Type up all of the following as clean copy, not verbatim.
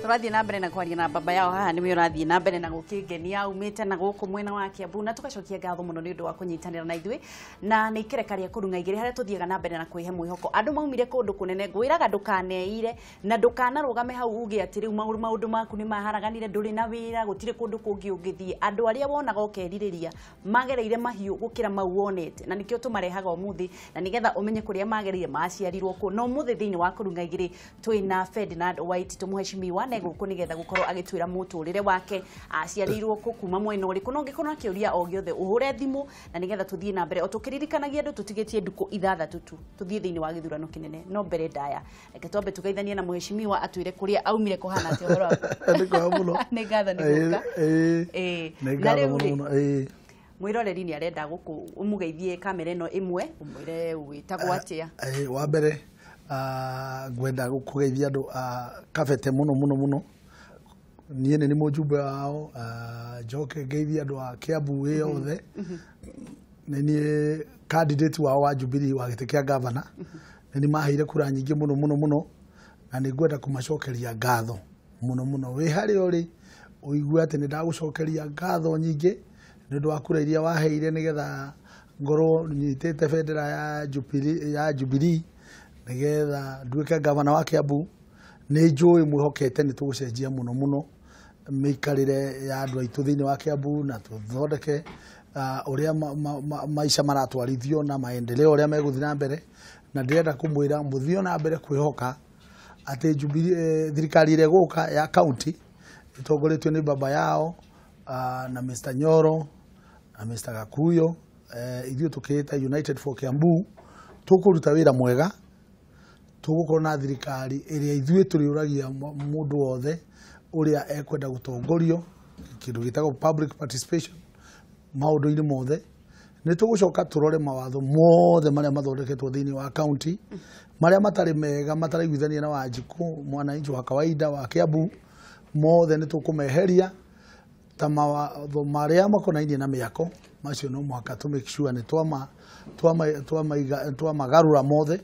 Tũrathiĩ na mbere na kwaria na baba yao haha nĩwe ũrathiĩ na mbere na gũkĩngenia aumĩte na gũkũ mwena wa Kiambu, na tũgacokia ngatho mũno nĩ ũndũ wa kũnyitanĩra na ithuĩ, na nĩ ikereka rĩa kũrung'a igĩrĩ harĩa tũthiaga na mbere na kwĩhe mwĩhoko. Andũ maumire kũndũ kũnene, ngwĩraga ndũkaneire na ndũkanarũgame hau uge atĩ rĩu maũndũ maku nĩ maharaganire, ndũrĩ na wĩra, gũtirĩ kũndũ kũngĩ ũngĩthiĩ. Andũ arĩa wonaga ũkerirĩria magereire mahiũ gũkĩra mau wonete, na nĩkĩo tũmarehaga ũmũthĩ, na nĩgetha ũmenye kũrĩa magereire, maciarirwo kũ. Na ũmũthĩ thĩinĩ wa kũrung'a igĩrĩ twĩna Ferdinand White, mũheshimiwa na gũkũ nĩgetha gũkorwo agĩtwĩra mũtũrĩre wake, aciarĩirwo kũ, kuma mwena ũrĩkũ. Na ũngĩkorwo na kĩũria o gĩothe ũhũre thimũ na nĩgetha tũthiĩ na mbere o tũkĩririkanagia andũ tũtigĩtie ndukũ 6 tu tũthiĩ thĩinĩ wa gĩthurano kĩnene. No mbere ndaya reke twambe tũgeithanie na mũheshimiwa atwĩre kũrĩa aumire kũhana atĩa. Ũhoro waku? Nĩ kwega mũno. Nĩ ngatho nĩ gũka. Nĩ Na ngatho rĩu mũno rĩ, mũno. Mwĩroreri nĩ arenda gũkũ ũmũgeithie kamera ĩno ĩmwe, ũmwĩre wĩtagwo atĩa. Wa mbere ngwenda kũgeithia andũ a Kabete mũno mũno mũno, niĩ nĩ mũjumbe wao. Njoke ngeithie andũ a Kiambu ĩ yothe. Nĩ niĩ candidate wao wa Jubilee wa gĩtĩ kĩa gavana. Nĩ niĩ maheire kura nyingĩ mũno mũno mũno, na nĩ ngwenda kũmacokeria ngatho mũno mũno. Wĩ harĩa ũrĩ ũigue atĩ nĩ ndagũcokeria ngatho nyingĩ nĩ ũndũ wa kura iria waheire nĩgetha ngorwo nyitĩte bendera ya Jubilee, ya Jubilee, nĩgetha nduĩke gavana wa Kiambu. Nĩ njũĩ mwĩhokete nĩ tũgũcenjia mũno mũno mĩikarĩre ya andũ aitũ thĩinĩ wa Kiambu, na tũthondeke ũrĩa maica maratwarithio na maendeleo ũrĩa megũthiĩ na mbere. Na ndĩrenda kũmwĩra mũthiĩ na mbere kwĩhoka atĩ Jubilee, thirikari ĩrĩa ĩgũka ya county ĩtongoretio nĩ baba yao na Mr Nyoro na Mr Gakuyo, ithuĩ tũkĩĩta United for Kiambu, tũkũruta wĩra mwega. Tũgũkorwo na thirikari ĩrĩa ithuĩ tũrĩũragia mũndũ wothe ũrĩa ekwenda gũtongorio, kĩndũ gĩtagwo public participation maũndũ-inĩ mothe. Nĩ tũgũcoka tũrore mawatho mothe marĩa mathondeketwo thĩinĩ wa county, marĩa matarĩ mega, mataraiguithania na Wanjikũ mwananchi wa kawaida wa Kiambu, mothe nĩ tũkũmeheria, ta mawatho marĩa makonainie na mĩako. Macio no mũhaka tũ make sure nĩ twamagarũra mothe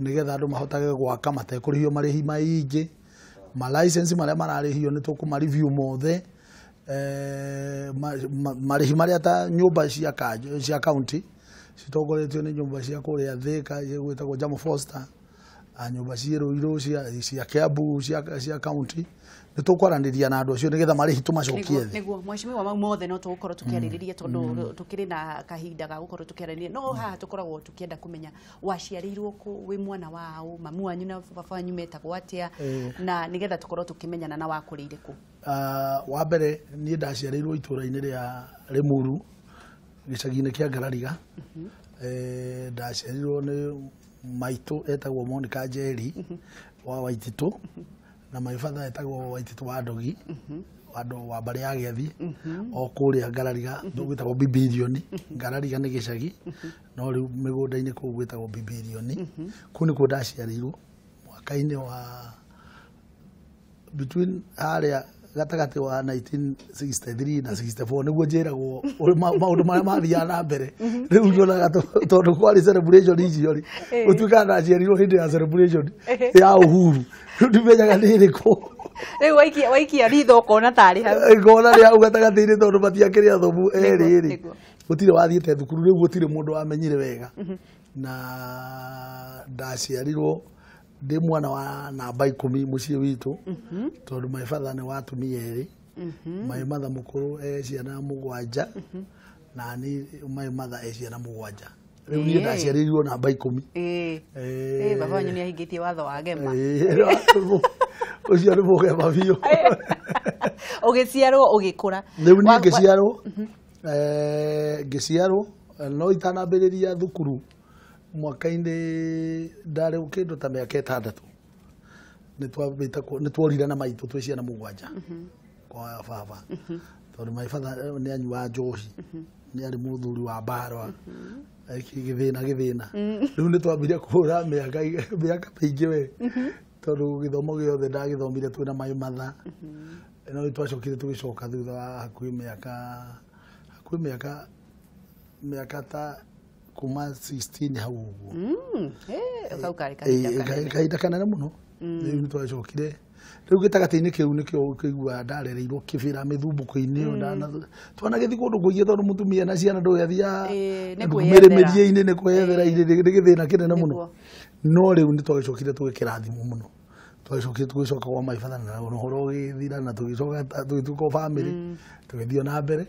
nĩgetha andũ mahotage gwaka matekũrĩhio marĩhi maingĩ. Ma license marĩa mararĩhio nĩ tũkũma review mothe. Marĩhi marĩa ta nyũmba cia kanjũ, cia county citongoretio nĩ nyũmba cia kũrĩa Thĩka gwĩtagwo Jamo Foster, nyũmba ciĩ Ruiru cia Kiambu cia county, nĩ tũkwaranĩria na andũ acio nĩgetha marĩhi tũmacokie thĩ. Nĩguo mheshimiwa, mau mothe no tũgũkorwo tũkĩarĩrĩria tondũ tũkĩrĩ na kahinda ga gũkorwo tũkĩarĩrĩria. No haha tũkoragwo tũkĩenda kũmenya waciarĩirwo kũ, wĩ mwana wa ũ, mamu wanyu na baba wanyu metagwo atĩa, na nĩgetha tũkorwo tũkĩmenyana na wakũrĩire kũ. Wa mbere niĩ ndaciarĩirwo itũũra-inĩ rĩa Limuru, gĩcagi-inĩ kĩa Ngarariga. Ndaciarirwo nĩ maitũ etagwo Monica Njeri wa Waititũ, na my father etagwo Waititũ wa Ndogi, andũ wa mbarĩ ya Gĩathi o kũrĩa Ngarariga gwĩtagwo Bibilioni. Ngarariga nĩ gĩcagi, no rĩu mĩgũnda-inĩ kũu gwĩtagwo Bibilioni. Kũu nĩkuo ndaciarĩirwo mwaka-inĩ wa between harĩa gatagatĩ wa 1963 na 64, nĩguo njĩragwo maũndũ marĩa mathiaga na mbere. Rĩu nyonaga tondũ kwarĩ celebration icio rĩ, gũtuĩkaga ndaciarirwo hĩndĩ ya celebration ya uhuru, rĩu ndimenyaga nĩ ĩrĩkũ. Rĩu waikia ritho ũkona tarĩ hau. Ngona nĩ hau gatagatĩ-inĩ tondũ matiakĩrĩ athomu erĩ rĩ, gũtirĩ wathiĩte thukuru, rĩu gũtirĩ mũndũ wamenyire wega. Na ndaciarirwo ndĩ mwana wa namba 10 mũciĩ witũ, tondũ my father nĩ wa atumia erĩ. My mother mũkũrũ e ciana 7, na ni my mother e ciana 7. Rĩu niĩ ndaciarĩirwo namba 10. Baba wanyu nĩ ahingĩtie watho wa gema. Ũcio nĩ mũgema biũ. Ũgĩciarwo ũgĩkũra? Rĩu niĩ ngĩciarwo, ngĩciarwo no itanambĩrĩria thukuru, mwaka-inĩ ndarĩ kĩndũ ta mĩaka 6, nĩ tworire na maitũ twĩ ciana 7 kwa baba, tondũ my father nĩ anyuaga njohi, nĩ arĩ mũthuri wa mbarwa, gĩthĩna gĩthĩna. Rĩu nĩ twambire kũra mĩaka mĩingĩ we, tondũ gĩthomo gĩothe ndagĩthomire twĩna my mother. No nĩ twacokire tũgĩcoka thutha wa hakuhĩ mĩaka ta kuma 16 hau ũguo. Kau karĩ kahinda kanene. Kahinda kanene mũno. Rĩu nĩ twacokire Rĩu gĩtagatĩ-inĩ kĩu nĩkĩo ũkĩigua ndarereirwo kĩbĩra mĩthumbũko-inĩ ĩyo twanagĩthiĩ kũndũ kũingĩ tondũ mũtumia na ciana ndũĩ athiaga Ĩĩ, nĩ kwĩyethera. mĩrĩmĩrie-inĩ nĩ kwĩyethera nĩ gĩthĩna kĩnene mũno. Nĩguo. No rĩu nĩ twagĩcokire tũgĩkĩrathimwo mũno, twagĩcokire tũgĩcoka kwa my father na ũhoro ũgĩthira na tũgĩcoka tũgĩtuĩka o family, tũgĩthiĩ na mbere.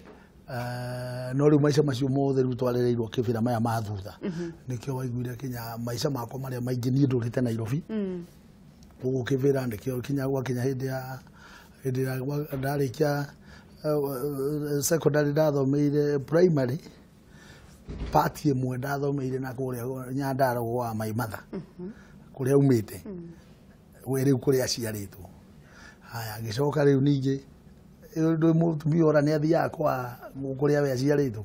No rĩu maica macio mothe rĩu twarereirwo kĩbĩra maya ma thutha, nĩkĩo waiguire kinya maica makwa marĩa maingĩ niĩ ndũrĩte Nairobi gũkũ kĩbĩra, nĩkĩo kinya gwakinya hĩndĩ ya ndarĩkia secondary, ndathomeire primary part ĩmwe ndathomeire na kũrĩa Nyandarua gwa my mother kũrĩa aumĩte we rĩu kũrĩa aciarĩtwo. Haya, ngĩcoka rĩu ningĩ ndũ mũtumia ora nĩ athiaga kwa kũrĩa we aciarĩtwo.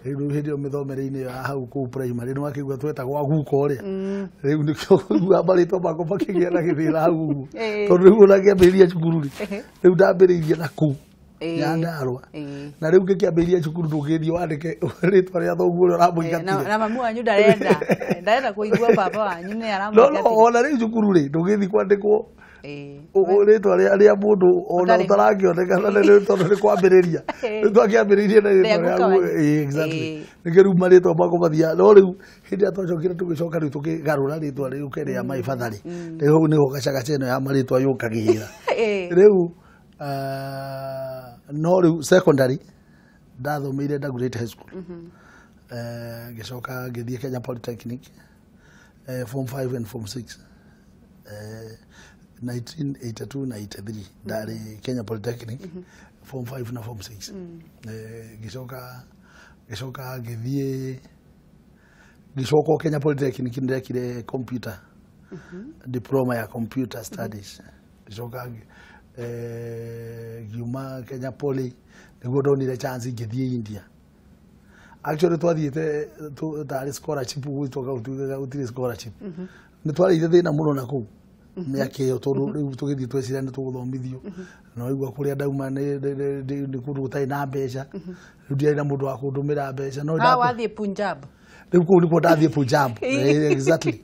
Rĩu hĩndĩ ĩyo mĩthomere-inĩ ya hau kũu primary nĩ wakĩigua twetagwo guka ũrĩa rĩu nĩkĩo ũiguaga marĩtwa makwa makĩgĩa na gĩthĩna hau ũguo, tondũ rĩu ona ngĩambĩrĩria cukuru rĩ, rĩu ndambĩrĩirie na kũu Nyandarua na rĩu ngĩkĩambĩrĩria cukuru ndũngĩthiĩ wandĩke rĩtwa rĩa thoguo ũrĩa ũramũingatire. Na mamu wanyu ndarenda kũigua baba wanyu nĩ No no aramũingatire. Ona rĩu cukuru rĩ, ndũngĩthiĩ kwandĩkwo rĩtwa rĩa mũndũ ona Ũtarĩ. ũtarakĩonekana nĩ tondũ nĩ kwambĩrĩria rĩu twakĩambĩrĩirie na Rĩa rĩtwa guka rĩa wanyu. Exactly. Nĩkĩo rĩu marĩtwa makwa mathiaga, no rĩu hĩndĩ ĩrĩa twacokire tũgĩcoka rĩu tũkĩgarũra rĩtwa rĩu rĩa my father rĩ, rĩu hau nĩho gacagaca ĩno ya marĩtwa yũkagĩra. Rĩu no rĩu secondary ndathomeire Dagoretti High School. Ngĩcoka ngĩthiĩ Kenya Polytechnic, form 5 and form 6, 1982 na 83 ndarĩ Kenya Polytechnic form 5 na form 6. Ngĩcoka ngĩthiĩ ngĩcoka o Kenya Polytechnic, ndekire computer diploma ya computer studies. Ngĩcoka ngiuma Kenya Poly nĩguo ndonire chance ngĩthiĩ India. Actually twathiĩte tarĩ scholarship, gwitũ gũtirĩ scholarship, nĩ twarĩire thĩna mũno na kũu mĩaka ĩyo, tondũ rĩu tũgĩthiĩ tweciria nĩ tũgũthomithio, na waigua kũrĩa ndauma nĩ kũndũ gũtarĩ na mbeca, rĩu ndiarĩ na mũndũ wa kũndũmĩra mbeca no Ha wathiĩ Punjab. Rĩu kũu nĩkuo ndathiĩ Punjab. Exactly,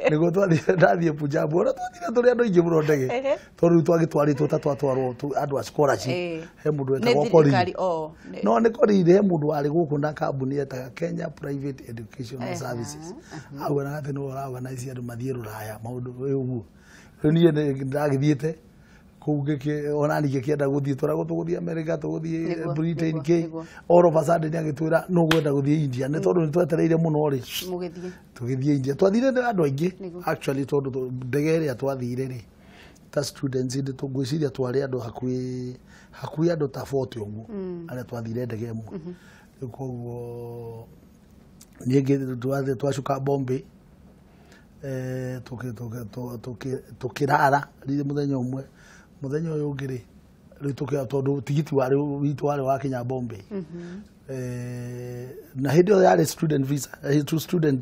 nĩguo twathiĩ ndathiĩ Punjab, ona twathire tũrĩ andũ aingĩ mũno ndege, tondũ rĩu twagĩtwarĩtwo ta twatwarwo andũ a scholarship. He mũndũ Nĩ wetagwo thirikari Korir. O No nĩ Korir, he mũndũ warĩ gũkũ na kambuni etaga Kenya Private Educational Services, augaga atĩ nĩwe ũraorganize andũ mathiĩ rũraya maũndũ ũguo. Rĩu niĩ nĩ ndagĩthiĩte kũu ona niĩ ngĩkĩenda gũthiĩ, tũragwo tũgũthiĩ America, tũgũthiĩ Britain kĩ. All of a sudden agĩtwĩra nũ gwenda gũthiĩ India, nĩ tondũ nĩ twetereire mũno rĩ, Mũgĩthiĩ. Tũgĩthiĩ India, twathire na andũ aingĩ. Actually tondũ ndege ĩrĩa twathire rĩ ta students nĩ ngwĩciria twarĩ andũ hakuhĩ andũ ta 40 ũguo arĩa twathire ndege ĩmwe. Rĩu koguo niĩ twacuka Bombay, tũkĩrara rĩrĩ mũthenya ũmwe, mũthenya ũyũ ũngĩ rĩ, rĩu tondũ tigiti warĩ witũ warĩ wa kinya Bombay. Na hĩndĩ ĩyo yarĩ student visa, to student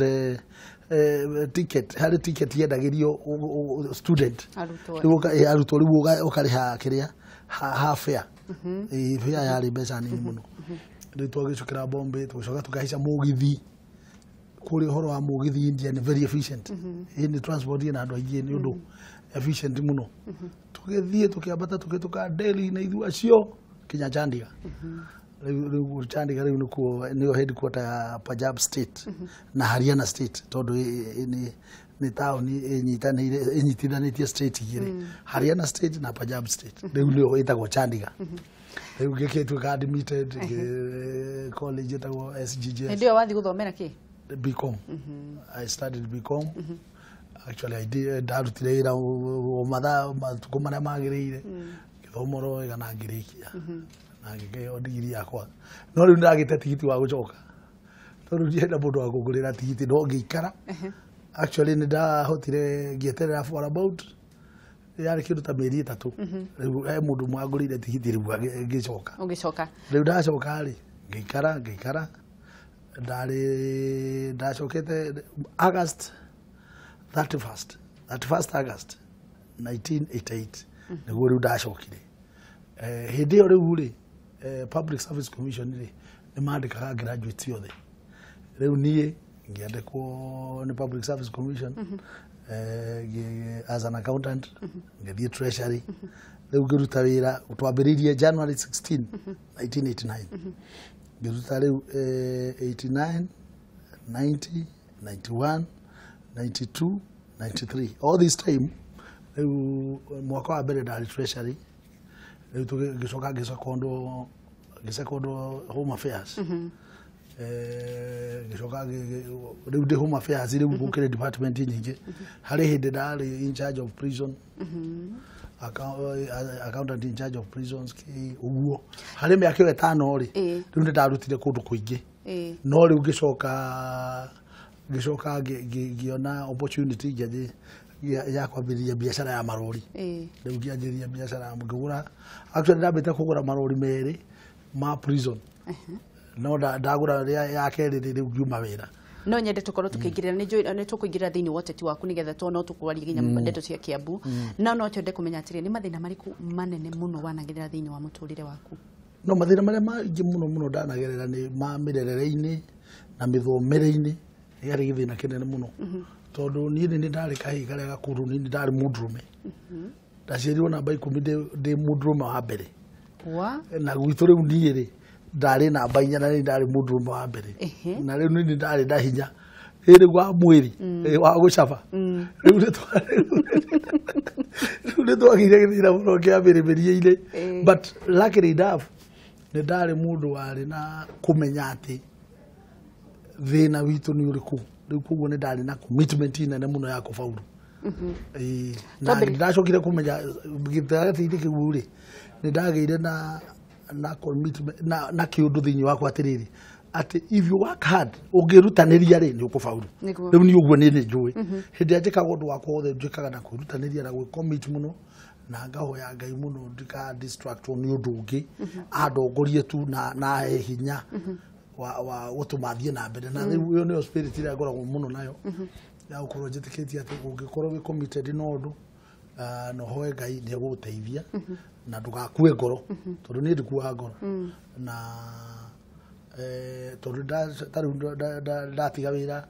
ticket, harĩ ticket yendagĩrio student. Arutwo. Rĩu arutwo rĩu ũkarĩha kĩrĩa half fare. Fare yarĩ mbeca nini mũno. Rĩu twagĩcukĩra Bombay, tũgĩcoka tũkahaica mũgithi. Kũrĩa ũhoro wa mũgithi India nĩ very efficient, ĩ nĩ transport ĩna andũ aingĩ, nĩ ũndũ efficient mũno. Tũgĩthiĩ tũkĩambata tũkĩtũka Delhi na ithuĩ acio kinya Chandigarh. Rĩu Chandigarh rĩu nĩkuo nĩyo headquarter ya Punjab State na Haryana State, tondũ nĩ taũni ĩnyitanĩire ĩnyitithanĩtie state igĩrĩ, Haryana State na Punjab State. Rĩu nĩyo ĩtagwo Chandigarh. Rĩu ngĩgĩtuĩka admitted college ĩtagwo SGGS. Hĩndĩ ĩyo wathiĩ gũthomera kĩ? BCom. I studied BCom. Actually I did, ndarutire wĩra o mathaa matukũ marĩa magĩrĩire, ngĩthoma oro wega na ngĩrĩkia na ngĩkĩheo ndigiri yakwa, no rĩu ndagĩte tigiti wa gũcoka tondũ ndienda mũndũ wa kũngũrĩra tigiti, no ngĩikara. Actually nĩ ndahotire ngĩeterera for about yarĩ kĩndũ ta mĩeri 3, rĩu he mũndũ ũmwe wangũrĩire tigiti, rĩu ngĩcoka. Ũgĩcoka. Rĩu ndacoka rĩ, ngĩikara ndarĩ ndacokete August 31st, 31st August 1988 nĩguo rĩu ndacokire. Hĩndĩ ĩyo rĩu rĩ, Public Service Commission rĩ nĩ mandĩkaga graduates othe. Rĩu niĩ Ngĩandĩkwo nĩ Public Service Commission as an accountant, ngĩthiĩ treasury. Rĩu ngĩruta wĩra, twambĩrĩirie January 16 1989, ngĩruta rĩu 89, 90, 91, 92, 93, all this time. Rĩu mwaka wa mbere ndarĩ treasury, rĩu ngĩcoka ngĩcekondwo Home Affairs. Ngĩcoka rĩu ndĩ Home Affairs, rĩu gũkĩrĩ department nyingĩ. Harĩ hĩndĩ ndarĩ in charge of prison, accountant in charge of prisons, ũguo harĩ mĩaka ĩyo 5 rĩ, rĩu nĩ ndarutire kũndũ kũingĩ. No rĩu ngĩcoka ngĩona opportunity ngĩanjĩ ya kwambĩrĩria biacara ya marori. Rĩu ngĩanjĩrĩria biacara ya ngĩgũra, actually ndambĩte kũgũra marori 2 ma prison, no ndagũra rĩa ya kerĩ rĩ, rĩu ngiuma wĩra. No nyende tukorwo tukĩingĩrĩra, nĩ njũĩ nĩ tũkũingĩrĩra thĩinĩ wa ũteti waku nĩgetha tuone no tũkwaria nginya ndeto cia Kiambu, no twende kũmenya atĩrĩ, nĩ mathĩna marĩkũ manene mũno wanagerera thĩinĩ wa mũtũrĩre waku? No mathĩna marĩa maingĩ mũno mũno ndanagerera nĩ ma mĩrerere-inĩ na mĩthomere-inĩ. Yarĩ gĩthĩna kĩnene mũno tondũ niĩ nĩ ndarĩ kahĩĩ karĩa gakũrũ, niĩ nĩ ndarĩ mũndũrũme, ndaciarirwo namba 10, ndĩ mũndũrũme wa mbere. Wa Na gwitũ rĩu niĩ rĩ ndarĩ namba 4 na nĩ ndarĩ mũndũrũme wa mbere. Na rĩu niĩ ndarĩ na hinya rĩrĩ wa mwĩrĩ wa gũcaba. Rĩu nĩ twagĩire gĩthĩna mũno kĩa mĩrĩmĩrie-inĩ. But luckily enough nĩ ndarĩ mũndũ warĩ na kũmenya atĩ thĩna witũ nĩ ũrĩkũ. Rĩu koguo nĩ ndarĩ na commitment nene mũno ya kũbauru. Na ndacokire kũmenya gĩtagatĩ-inĩ kĩu rĩ, nĩ ndagĩire na commitment na kĩũndũ thĩinĩ wakwa atĩrĩrĩ, atĩ if you work hard, ũngĩrutanĩria rĩ, nĩ ũkũbauru. Rĩu niĩ ũguo nĩ njũĩ hĩndĩ ĩrĩa njĩkaga ũndũ wakwa wothe, njĩkaga na kwĩrutanĩria na gwĩcommit mũno na ngahoya Ngai mũno ndika distractwo nĩ ũndũ ũngĩ, andongorie tu na ahe hinya wa gũtũma thiĩ na mbere. Na rĩu ĩyo nĩyo spirit ĩrĩa ngoragwo mũno nayo ya gũkorwo njĩtĩkĩtie atĩ ũngĩkorwo wĩ committed na ũndũ na ũhoe Ngai, nĩ egũgũteithia na ndũgakue ngoro, tondũ niĩ ndikuaga ngoro. Na tondũ ta rĩu ndatiga wĩra,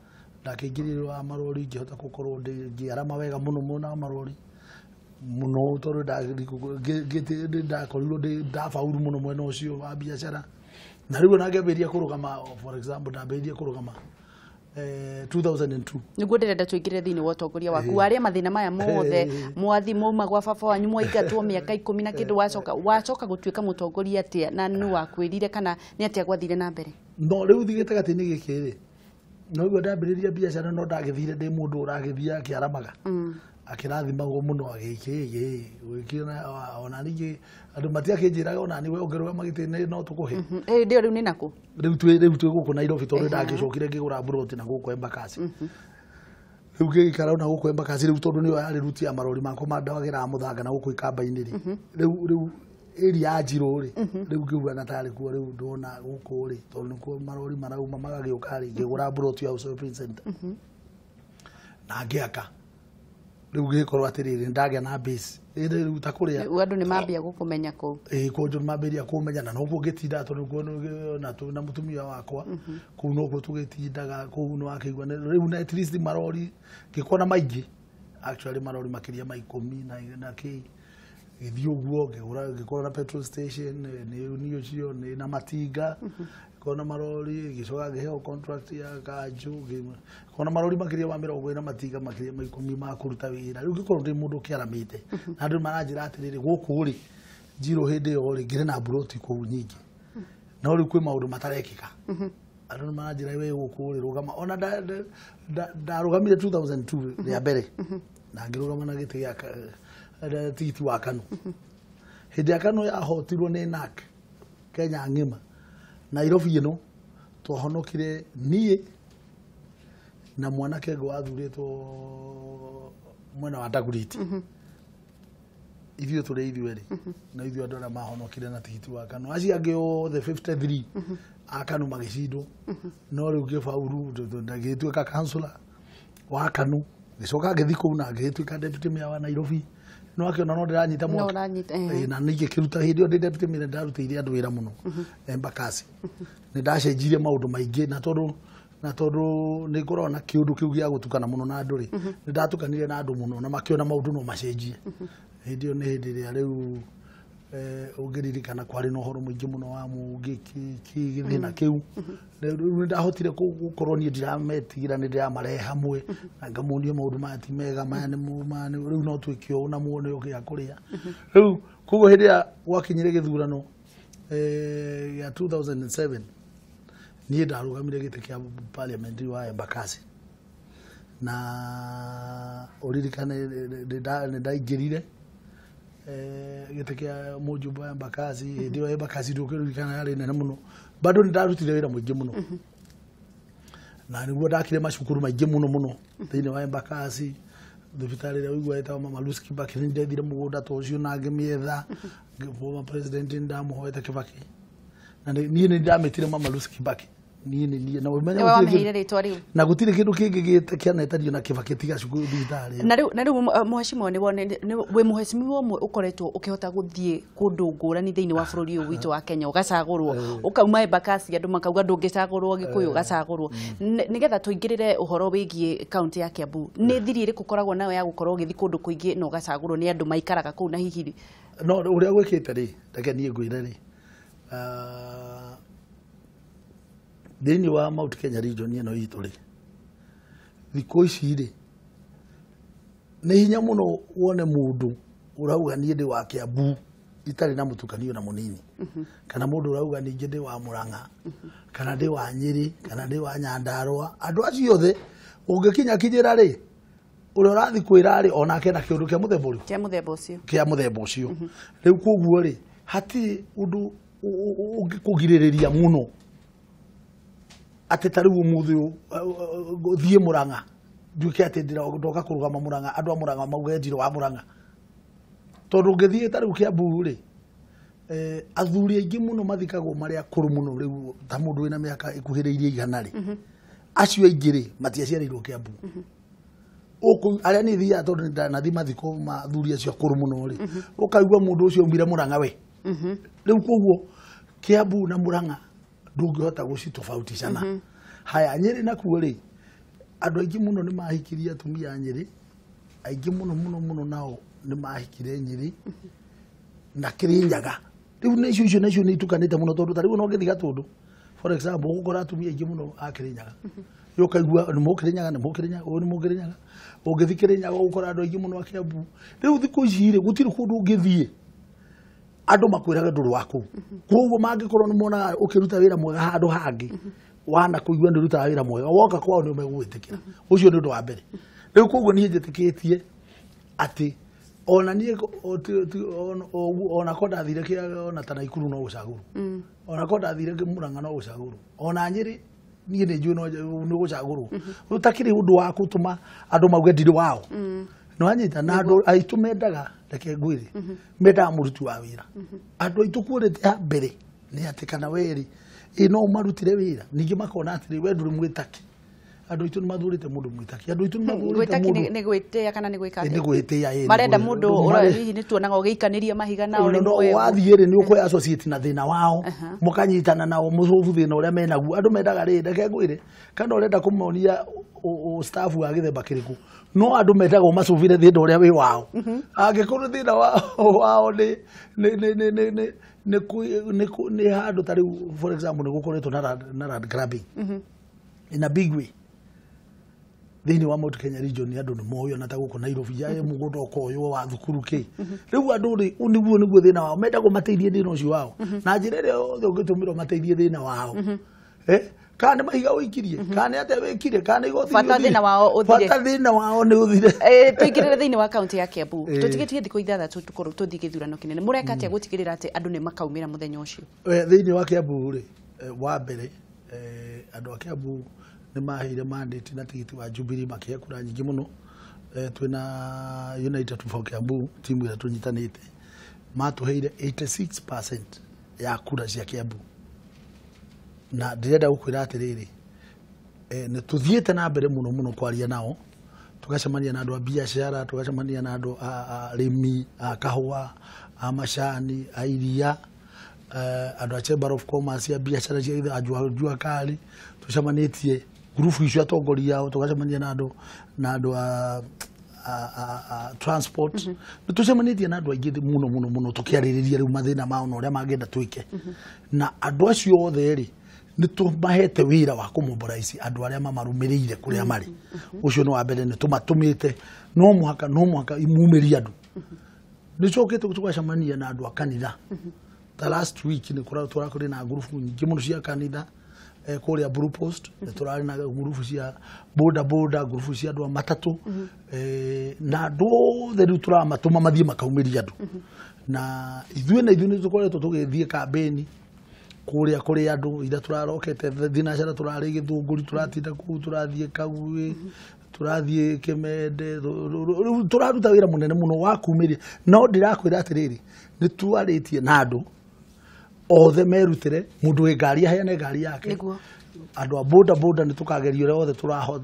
ndakĩingĩrire wa marori, ngĩhota gũkorwo ngĩarama wega mũno mwena wa marori mũno, tondũ ndakorirwo ndabauru mũno mwena ũcio wa biacara. Na rĩu ona ngĩambĩrĩria kũrũgama, for example ndambĩrĩirie kũrũgama 2002. Nĩguo ndĩrenda tũingĩre thĩinĩ wa ũtongoria waku, warĩa mathĩna maya mothe, mwathi mauma gwa baba wanyu, mwaingatwo mĩaka 10 na kĩndũ, wacoka gũtuĩka mũtongoria atĩa, na nũ wakwĩrire kana nĩ atĩa gwathire na mbere? No rĩu gĩtagatĩ-inĩ gĩkĩ rĩ, no guo ndambĩrĩria biacara, no ndagĩthire ndĩ mũndũ ũragĩthiĩ akĩaramaga, akĩrathimagwo mũno, agĩkĩ gwĩkĩona ona ningĩ andũ matiakĩnjĩraga ona niwe ũngĩrũgama gĩtĩ no tũkũhe. Hĩndĩ ĩyo rĩu nĩ nakũ? Rĩu twĩ gũkũ Nairobi, tondũ ndagĩcokire ngĩgũra mburoti na gũkũ Embakasi. Rĩu ngĩgĩikara na gũkũ Embakasi rĩu, tondũ nĩyo yarĩ ruti ya marori makwa mandawagĩra mũthanga na gũkũ ikamba-inĩ rĩ. Rĩu area ya Njirũ rĩ, rĩu ngĩuga na tarĩ kuo rĩu ndona gũkũ rĩ, tondũ nĩkuo marori marauma magagĩũka rĩ, ngĩgũra mburoti ya shopping center na ngĩaka. Rĩu gĩgĩkorwo atĩrĩrĩ, ndagĩa na base ĩrĩ rĩu ta kũrĩa. Rĩu andũ nĩ mambia gũkũmenya kũu. Ĩĩ, kũnjũ nĩ mambĩrĩria kũmenya na nokuo ngĩtinda, tondũ kuo na mũtumia wakwa kũu nokuo tũgĩtindaga kũu, nĩ wakĩigua rĩu na at least marori ngĩkona maingĩ, actually marori makĩria ma 10 na kĩ gĩthiĩ ũguo. Ngĩgũra, ngĩkorwo na petrol station nĩ ũcio nĩ na matinga, ngĩkorwo na marori, ngĩcoka ngĩheo contract ya kanjũ, ngĩkorwo na marori makĩria ma 40, matinga makĩria ma 10 ma kũruta wĩra. Rĩu ngĩkorwo ndĩ mũndũ ũkĩaramĩte na andũ maranjĩra atĩrĩrĩ, gũkũ rĩ Njirũ hĩndĩ ĩyo rĩ, ngĩrĩ na mburoti kũu nyingĩ, no rĩu kwĩ maũndũ matarekĩka. Andũ nĩ maranjĩra, we gũkũ rĩ, rũgama. Ona ndarũgamire 2002 rĩa mbere na ngĩrũgama na gĩtĩ gĩa tigiti wa KANU. Hĩndĩ ya KANU yahotirwo nĩ NARC Kenya ng'ima, Nairobi ĩno twahonokire niĩ na mwanake ũngĩ wathurĩtwo mwena wa Dagoretti. Ithuĩ tũrĩ ithuĩ erĩ na ithuĩ andũ arĩa mahonokire na tigiti wa KANU. Acio angĩ othe 53 a KANU magĩcindwo. No rĩu ngĩbauru, ngĩtuĩka councillor wa KANU, ngĩcoka ngĩthiĩ kũu na ngĩtuĩka deputy mayor wa Nairobi. No akĩona no ndĩranyita No mwaki. ũranyita. Na ningĩ kĩruta hĩndĩ ĩyo ndĩ deputy mayor, ndarutĩire andũ wĩra mũno Embakasi. Nĩ ndacenjirie maũndũ maingĩ na tondũ Na tondũ nĩ ngoragwo na kĩũndũ kĩu gĩa gũtukana mũno na andũ rĩ, nĩ ndatukanire na andũ mũno na makĩona maũndũ no macenjie. Hĩndĩ ĩyo nĩ hĩndĩ ĩrĩa rĩu ũngĩririkana kwarĩ na ũhoro mũingĩ mũno wa mũngĩki gĩthĩna kĩu. Rĩu nĩ ndahotire gũkorwo niĩ ndirametigĩra, nĩ ndĩramarehe hamwe na ngamonia maũndũ maya ti mega, maya nĩ maya rĩu no twĩke ũũ na muone ũkĩa kũrĩa. Rĩu koguo hĩndĩ ĩrĩa gwakinyire gĩthurano gĩa 2007 niĩ ndarũgamire gĩtĩ kĩa parliament wa Embakasi, na ũririkane nĩ ndaingĩrire gĩtĩ kĩa mũjumbe wa Embakasi. Hĩndĩ ĩyo Embakasi ndũkĩririkana yarĩ nene mũno, bado nĩ ndarutire wĩra mũingĩ mũno na nĩguo ndakire macukuru maingĩ mũno mũno thĩinĩ wa Embakasi. Thibitarĩ ĩrĩa ũigua ĩtagwo Mama Lucy Kibaki nĩ ndethire mũgũnda ta ũcio na ngĩmĩetha. Former president nĩ ndamũhoete Kibaki, na niĩ nĩ ndamĩtire Mama Lucy Kibaki niĩ nĩ niĩ na ũmenye Nĩwe wamĩheire rĩtwa rĩu. Na gũtirĩ kĩndũ kĩngĩ kĩanetario na Kibaki tiga cukuru thibitarĩ. Na rĩu mheshimiwa, nĩ wone wĩ mheshimiwa ũmwe ũkoretwo ũkĩhota gũthiĩ kũndũ ngũrani thĩinĩ wa bũrũri ũyũ witũ wa Kenya, ũgacagũrwo, ũkauma Embakasi andũ makauga ndũngĩcagũrwo Gĩkũyũ, ũgacagũrwo. Nĩgetha tũingĩrĩre ũhoro wĩgiĩ kaunti ya Kiambu, nĩ thiri ĩrĩkũ ũkoragwo nayo ya gũkorwo ũgĩthiĩ kũndũ kũingĩ na ũgacagũrwo nĩ andũ maikaraga kũu na hihi No ũrĩa gwĩkĩte rĩ, reke niĩ ngwĩre rĩ, thĩinĩ wa Mount Kenya region ĩno itũ rĩ, thikũ ici rĩ nĩ hinya mũno wone mũndũ ũrauga niĩ ndĩ wa Kiambu itarĩ na mũtukanio na mũnini, kana mũndũ ũrauga ningĩ ndĩ wa Murang'a, kana ndĩ wa Nyĩrĩ, kana ndĩ wa Nyandarũa. Andũ acio othe ũngĩkinya kinyĩra rĩ, ũrĩa ũrathiĩ kwĩra rĩ, onake na kĩũndũ kĩa mũthemba ũrĩkũ? Kĩa mũthemba ũcio. Kĩa mũthemba ũcio. Rĩu koguo rĩ, hatirĩ ũndũ ũngĩkũgirĩrĩria mũno atĩ ta rĩu ũmũthĩ ũyũ thiĩ Murang'a nduĩke atĩ ndoka kũrũgama Murang'a, andũ a Murang'a mauge ndirĩ wa Murang'a. Tondũ ũngĩthiĩ ta rĩu Kiambu rĩ, athuri aingĩ mũno mathikagwo marĩ akũrũ mũno rĩu ta mũndũ wĩna mĩaka ĩkuhĩrĩirie 100 rĩ, acio aingĩ rĩ matiaciarĩirwo Kiambu. Ũkũ arĩa niĩ thiaga tondũ nĩ ndanathiĩ mathiko ma athuri acio akũrũ mũno rĩ, ũkaigua mũndũ ũcio aumire Murang'a we. Rĩu koguo Kiambu na Murang'a ndũngĩhota gũcitofauticana. Haya, Nyĩrĩ nakuo rĩ, andũ aingĩ mũno nĩ mahikirie atumia a Nyĩrĩ, aingĩ mũno mũno mũno nao nĩ mahikire Nyĩrĩ na Kĩrĩnyaga. Rĩu nĩ icio nacio nĩ itukanĩte mũno tondũ ta rĩu no ũngĩthiĩ Gatũndũ for example, ũgũkora atumia aingĩ mũno a Kĩrĩnyaga. Rĩu ũkaigua nĩ mũkĩrĩnyaga, nĩ mũkĩrĩnyaga, ũyũ nĩ mũkĩrĩnyaga. Ũngĩthiĩ Kĩrĩnyaga ũgũkora andũ aingĩ mũno a Kiambu. Rĩu thikũ ici rĩ, gũtirĩ kũndũ ũngĩthiĩ andũ makwĩraga ndũrĩ wa kũu. Koguo mangĩkorwo nĩ monaga ũkĩruta wĩra mwega handũ hangĩ, wana kũigua nĩ ũrutaga wĩra mwega, woka kwao nĩ megũgwĩtĩkĩra. Ũcio nĩ ũndũ wa mbere. Rĩu koguo niĩ njĩtĩkĩtie atĩ ona niĩ ona ko ndathire ona ta Naikuru no gũcagũrwo, ona ko ndathire Murang'a no gũcagũrwo, ona Nyĩrĩ niĩ nĩ njũĩ nĩ gũcagũrwo. Ũtakĩrĩ ũndũ wa gũtũma andũ mauge ndirĩ wao. Nĩ wanyita? Na andũ aitũ mendaga, reke ngwĩre, mendaga mũruti wa wĩra. Andũ aitũ quality ya mbere nĩ atĩ kana werĩ ĩ no ũmarutĩre wĩra, ningĩ makona atĩrĩ we ndũrĩ mwĩtaki. Andũ aitũ nĩ mathurĩte mũndũ mwĩtaki, andũ aitũ nĩ mathurĩte Gwĩtaki mũndũ nĩ gwĩtĩĩa kana nĩ gwĩka nĩ atĩa? gwĩtĩĩa, ĩ, nĩ Marenda mũndũ ũrĩa hihi nĩ tuonaga ũgĩikanĩria mahiga na ũrĩ no mwega. wathiĩ rĩ, nĩ ũkũ associate na thĩna wao, mũkanyitana nao mũcobu thĩna ũrĩa menaguo. Andũ mendaga rĩ, reke ngwĩre, kana ũrenda kũmonia staff wa gĩthemba kĩrĩkũ, no andũ mendaga ũmacũbire thĩna ũrĩa wĩ wao. Angĩkorwo thĩna wao nĩ nĩ nĩ nĩ nĩ nĩ nĩ nĩ nĩ handũ ta rĩu for example nĩ gũkoretwo na land grabbing in a big way thĩinĩ wa Mount Kenya region, andũ nĩ moĩ ona ta gũkũ Nairobi ya mũgũnda ũkoywo wa thukuru kĩ. Rĩu andũ rĩ, nĩguo thĩna wao, mendaga ũmateithie thĩna ũcio wao na njĩra ĩrĩa yothe ũngĩtũmĩra ũmateithie thĩna wao. Kana nĩ mahiga ũikirie, kana nĩ atĩa wĩkire, kana nĩ igoti Bata ũthire. thĩna wao ũthire. Bata thĩna wao nĩ ũthire. Tũingĩrĩre thĩinĩ wa kaunti ya Kiambu. Tũtigĩtie thikũ 6 tũkorwo tũthiĩ gĩthurano kĩnene, mũreka atĩa gũtigĩrĩra atĩ andũ nĩ makaumĩra mũthenya ũcio? Thĩinĩ wa Kiambu rĩ, wa mbere, andũ a Kiambu nĩ maheire mandate na tigiti wa Jubilee, makĩhe kura nyingĩ mũno. Twĩna United for Kiambu, timu ĩrĩa tũnyitanĩte, matũheire 86% ya kura cia Kiambu. Na ndĩrenda gũkwĩra atĩrĩrĩ, nĩ tũthiĩte na mbere mũno mũno kwaria nao, tũgacemania na andũ a biacara, tũgacemania na andũ a arĩmi a kahũa, a macani, a iria, andũ a Chamber of Commerce, a biacara cia jua kali, tũcemanĩtie Ngurubu icio atongoria ao, tũgacemania na andũ na andũ a transport. Nĩ tũcemanĩtie na andũ aingĩ mũno mũno mũno, tũkĩarĩrĩria rĩu mathĩna mao na ũrĩa mangĩenda twĩke. Na andũ acio othe rĩ, nĩ tũmahete wĩra wa kũmobilize andũ arĩa mamarũmĩrĩire kũrĩa marĩ. Ũcio nĩ wa mbere, nĩ tũmatũmĩte, no mũhaka imumĩrie andũ. Nĩ cokete tũgacemania na andũ a kanitha. Ta last week nĩ tũrakũrĩ na ngurubu nyingĩ mũno cia kanitha, kũrĩa Blue Post. Nĩ tũrarĩ na ngurubu cia boda boda, ngurubu cia andũ a matatũ, na andũ othe rĩu tũramatũma mathiĩ makaumĩrie andũ. Na ithuĩ nĩ tũkoretwo tũgĩthiĩ kambĩni kũrĩa kũrĩ andũ. Ira tũrarokete thinacara, tũrarĩ Gĩthũngũri, tũratinda kũu, tũrathiĩ Kaguĩ, tũrathiĩ Kĩmende. Rĩu tũraruta wĩra mũnene mũno wa kumĩria. No ndĩrakwĩra atĩrĩrĩ, nĩ twarĩtie na andũ othe merutĩre. Mũndũ wĩ ngari aheane ngari yake. Andũ a boda boda, nĩ tũkageria ũrĩa wothe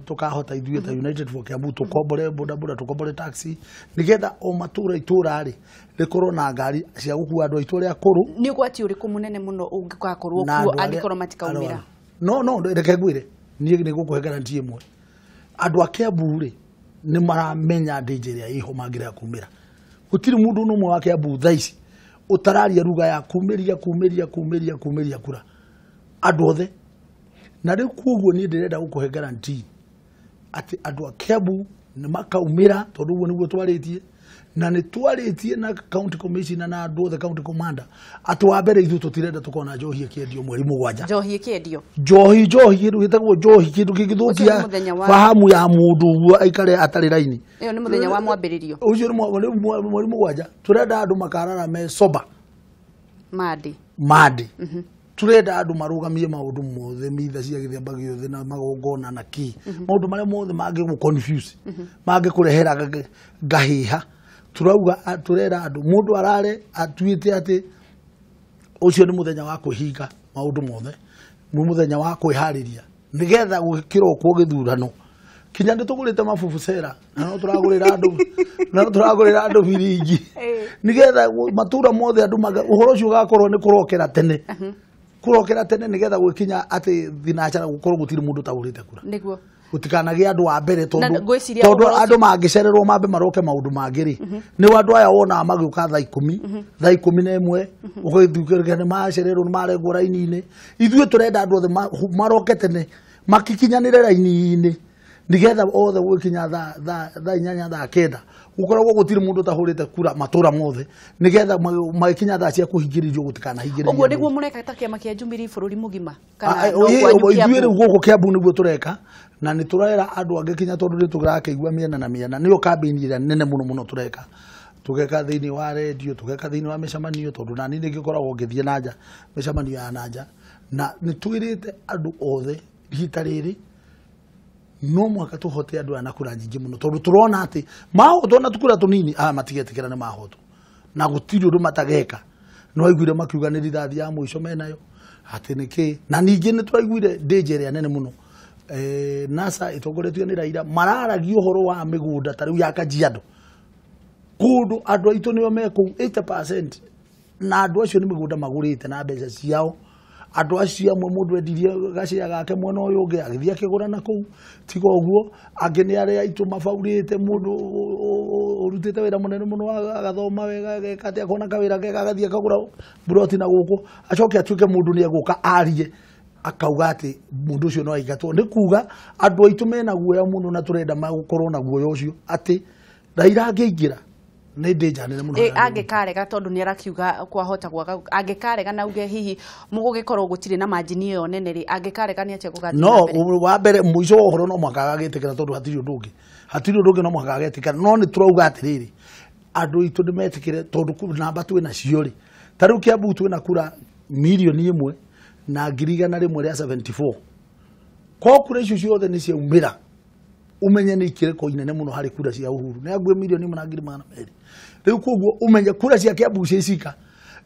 tũkahota ithuĩ ta United for Kiambu, tũkombore boda boda, tũkombore taxi, nĩgetha o matũra itũra rĩ rĩkorwo na ngari cia gũkua andũ aitũ arĩa akũrũ. Nĩ ũgwati ũrĩkũ mũnene mũno ũngĩgakorwo Na kuo andũ arĩa angĩkorwo matikaumĩra? Arwaru. No reke ngwĩre, niĩ nĩ ngũkũhe guarantee ĩmwe. Andũ a Kiambu rĩ, nĩ maramenya danger ĩrĩa ĩho mangĩrega kumĩra. Gũtirĩ mũndũ n'ũmwe wa Kiambu thaa ici ũtararia ruga ya kumĩria kumĩria kumĩria kumĩria kura, andũ othe. Na rĩu koguo niĩ ndĩrenda gũkũhe guarantee atĩ andũ a Kiambu nĩ makaumĩra, tondũ ũguo nĩguo twarĩtie, na nĩ twarĩtie na county commissioner na andũ othe, county commander, atĩ wa mbere ithuĩ tũtirenda tũkona njohi ĩkĩendio mweri 7. Njohi ĩkĩendio? Njohi, njohi, kĩndũ gĩtagwo njohi, kĩndũ Ũcio nĩ kĩngĩthũkia mũthenya wa- fahamu ya mũndũ ũguo aikare atarĩ raini. Ĩyo nĩ mũthenya wa mwambĩrĩrio. Ũcio nĩ rĩu mweri 7 tũrenda andũ makarara me sober. Mandi. Mandi. Turenda andũ marũgamie maũndũ mothe, mitha cia gĩthemba gĩothe na magongona na kĩ, maũndũ marĩa mothe mangĩgũ confuse, mangĩkũrehera ngahĩha. Turauga turera andũ mũndũ arare atuĩte atĩ ũcio nĩ mũthenya wa kwĩhinga maũndũ mothe, nĩ mũthenya wa kwĩharĩria nĩgetha gũkĩrokwo gĩthurano. Kinya nĩ tũgũrĩte mabubusera na no tũragũrĩra andũ, na no tũragũrĩra andũ biringi, nĩgetha matũra mothe andũ ũhoro ũcio ũgakorwo nĩ kũrokera tene, kũrokera tene, nĩgetha gwĩkinya atĩ thinacara gũkorwo gũtirĩ mũndũ ũtagũrĩte kura. Gũtikanagĩe andũ a mbere, Na tondũ ngwĩciria tondũ ũhoro andũ mangĩcererwo mambe maroke maũndũ mangĩ rĩ, nĩ andũ aya wonaga magĩũka thaa 10, thaa 11, ũgĩthukia nĩ macererwo, nĩ marengwo raini-inĩ. Ithuĩ tũrenda andũ othe maroke tene, makikinyanĩre raini-inĩ, nĩgetha othe gũgĩkinya thaa 8, thaa 9, gũkoragwo gũtirĩ mũndũ ũtahũrĩte kura matũra mothe, nĩgetha magĩkinya thaa cia kũhingĩrĩrio gũtikanahingĩrĩrio Ũguo andũ. Nĩguo mũreka ta kĩama kĩa Jubilee bũrũri mũgima Ah, kana no ithuĩ kwanyu rĩu Kiambu? Gũkũ Kiambu nĩguo tũreka, na nĩ tũrera andũ angĩ kinya, tondũ nĩ tũrakĩigua mĩena na mĩena. Nĩyo kambĩini ĩrĩa nene mũno mũno tũreka, tũgeka thĩinĩ wa redio, tũgeka thĩinĩ wa mĩcemanio, tondũ nani nĩ ngĩkoragwo ngĩthiĩ na nja, mĩcemanio ya na nja. Na nĩ twĩrĩte andũ othe ihinda rĩrĩ no mũhaka tũhote andũ aya na kura nyingĩ mũno, tondũ tũrona atĩ mahotwo na tũkura tũnini, aya matigetĩkĩra nĩ mahotwo, na gũtirĩ ũndũ matageka. Nĩ waiguire makiuga nĩ rithathi ya mũico menayo, atĩ nĩ kĩ. Na ningĩ nĩ tũraiguire ndĩnja ĩrĩa nene mũno, NASA ĩtongoretio nĩ Raila mararagia ũhoro wa mĩgũnda ta rĩu ya Kajiado, kũndũ andũ aitũ nĩo me kũu 80%, na andũ acio nĩ mĩgũnda magũrĩte na mbeca ciao. Andũ acio amwe mũndũ endirie gacĩra gake mwena ũyũ ũngĩ, agĩthiĩ akĩgũra na kũu. Tiga ũguo, angĩ nĩ arĩa aitũ mabaurĩte, mũndũ ũrutĩte wĩra mũnene mũno, agathoma wega, ageka atĩ akona kawĩra kega, agathiĩ akagũra buroti na gũkũ, acoke atuĩke mũndũ nĩ egũka arie akauga atĩ mũndũ ũcio no aingatwo. Nĩ kuga andũ aitũ mena guoya mũno, na tũrenda makorwo na guoya ũcio atĩ Raila angĩingĩra nĩ danger nene mũno. Angĩkarega, tondũ nĩ arakiuga kwahota gwaga, angĩkarega na uge hihi mũgũgĩkorwo gũtirĩ na margin ĩyo nene rĩ, angĩkarega nĩ atĩa gũgathiĩ No na mbere? Wa mbere, mũico wa ũhoro no mũhaka agagĩtĩkĩra, tondũ hatirĩ ũndũ ũngĩ, hatirĩ ũndũ ũngĩ, no mũhaka agetĩkĩra. No nĩ tũrauga atĩrĩrĩ, andũ aitũ nĩ metĩkĩre, tondũ namba twĩ nacio rĩ, ta rĩu Kiambu twĩna kura 1,174,000. Ko kura icio ciothe nĩ ciaumĩra, umenye nĩ ikĩrĩko inene mũno harĩ kura cia Uhuru, nĩ hakuhĩ 1,100,000. Rĩu koguo ũmenye kura cia Kiambu ciĩ cika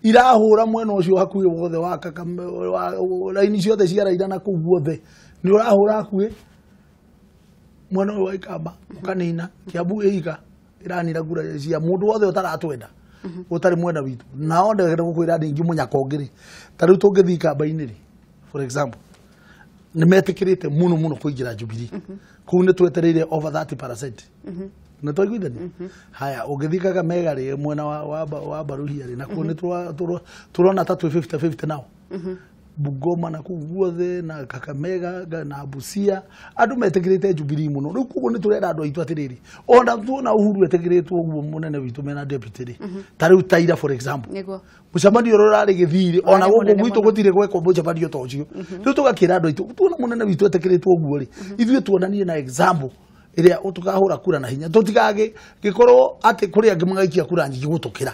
irahũra mwena ũcio hakuhĩ wothe wa raini ciothe cia Raila na kũu guothe nĩ ũrahũra hakuhĩ mwena ũyũ wa Ikamba, ũkanina Kiambu ĩika ĩranina kura cia mũndũ wothe ũtaratwenda, ũtarĩ mwena witũ. Nao ndĩrenda gũkwĩra ningĩ mũnyaka ũngĩ rĩ, ta rĩu tũngĩthiĩ Ikamba-inĩ rĩ, for example, Nĩ metĩkĩrĩte mũno mũno kũingĩra Jubilee. Kũu nĩ twetereire over 30%. Nĩ twaiguithania? Haya, ũngĩthiĩ Kakamega rĩ, mwena wa Baruhia rĩ, nakuo nĩ tũrona ta twĩ 50-50 nao. Bungoma na kũu guothe na Kakamega na Busia, andũ metĩkĩrĩte Jubilee mũno. Rĩu koguo nĩ tũrera andũ aitũ atĩrĩrĩ, ona tuona Uhuru etĩkĩrĩtwo ũguo mũnene witũ mena deputy rĩ, ta rĩu Taira for example, mũcemanio ũrĩa ũrarĩ Gĩthii, ona gũkũ gwitũ gũtirĩ gwekwo mũcemanio ta ũcio. Rĩu tũgakĩra andũ aitũ, tuona mũnene witũ etĩkĩrĩtwo ũguo rĩ, ithuĩ tuonanie na example ĩrĩa tũkahũra kura na hinya, tũtigagĩkorwo atĩ kũrĩ angĩ magaikia kura nyingĩ gũtũkĩra.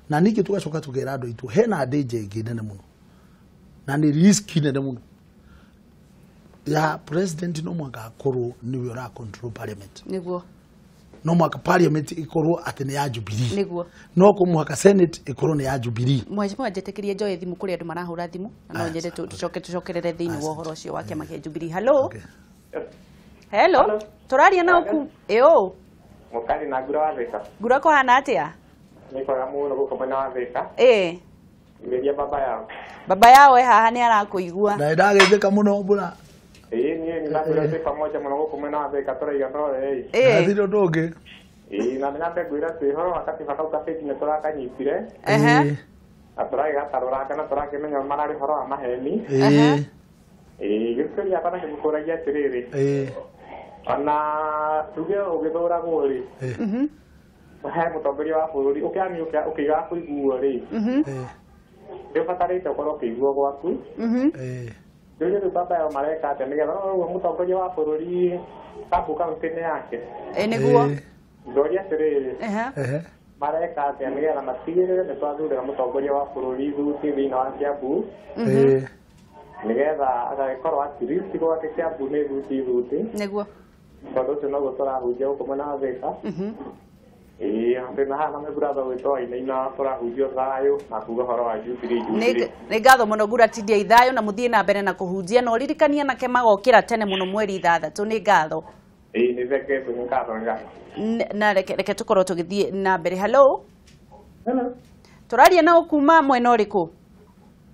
Na ningĩ tũgacoka tũkera andũ aitũ hena danger ĩngĩ nene mũno, na nĩ risk nene mũno ya president. No mwaka akorwo nĩwe ũra control parliament. Niguo. No mwaka parliament ikorwo atĩ nĩ ya Jubilee. Niguo. No kũmũhaka Senate ikorwo nĩ ya Jubilee. Mheshimiwa, njetĩkĩrie njoe thimũ kũrĩ andũ marahũra thimũ, na no nyende tũcoke tũcokerere thĩinĩ wa ũhoro ũcio wa kĩama kĩa Jubilee. Hello. Hello. Tũraria na ũku ĩũ. Mũkari na Ngura wa Thika. Ngura, kũhana atĩa? Nĩ kwega mũno gũkũ mwena wa Thika. Ĩĩ. Ngĩria baba yao. Baba yao e haha, nĩ arakũigua. Na ndageithĩka mũno, Mbura. Ĩĩ, niĩ nĩ ndakwĩra twĩ pamoja mũno gũkũ mwena wa Thika, tũraiga no ĩĩ. Ĩĩ. Hatirĩ ũndũ ũngĩ. Ĩĩ, na nyambe ngwĩra atĩ ũhoro wa katiba kau kabĩnji nĩ tũrakanyitire. Ehe. Na tũragĩgatarũranga na tũrakĩmenya mararĩ ũhoro wa maheni. Ĩĩ. Ĩĩ, gĩkũria yakwa nakĩo ngũkũragia atĩrĩrĩ. Ĩĩ. Ona tuge ũgĩthũragwo rĩ, he mũtongoria wa bũrũri ũkĩani ũkĩigaga kũiguo rĩ, nĩ ũbatarĩte ũkorwo ũkĩiguo gwaku. Ĩĩ. Rĩu rĩu baba yao mareka atĩa nĩgetha no ũguo mũtongoria wa bũrũri Kiambu kaunti-inĩ yake? Ĩĩ, nĩguo. Ndoria atĩrĩrĩ, Ehe. mareka atĩa nĩgetha matigĩrĩre nĩ twathurĩra mũtongoria wa bũrũri thuti thĩinĩ wa Kiambu, Ĩĩ. nĩgetha agagĩkorwo at least gwake Kiambu nĩ thuti thuti? Nĩguo. Tondũ ũcio noguo tũrahunjia gũkũ mwena wa Thika. Ĩĩ, twĩna haha na my brother gwĩtwo Wainaina, tũrahunjia thayũ na kuga ũhoro wa Jubilee, Jubilee. Nĩ ngatho mũno, Ngura, tindia ithayũ na mũthiĩ na mbere na kũhunjia, na ũririkanie anake magokĩra tene mũno mweri 6. Nĩ ngatho. Ĩĩ, nĩ thengio, nĩ ngatho, nĩ ngatho. Na reke tũkorwo tũgĩthiĩ na mbere. Hello. Hello. Tũraria nao kuma mwena ũrĩkũ?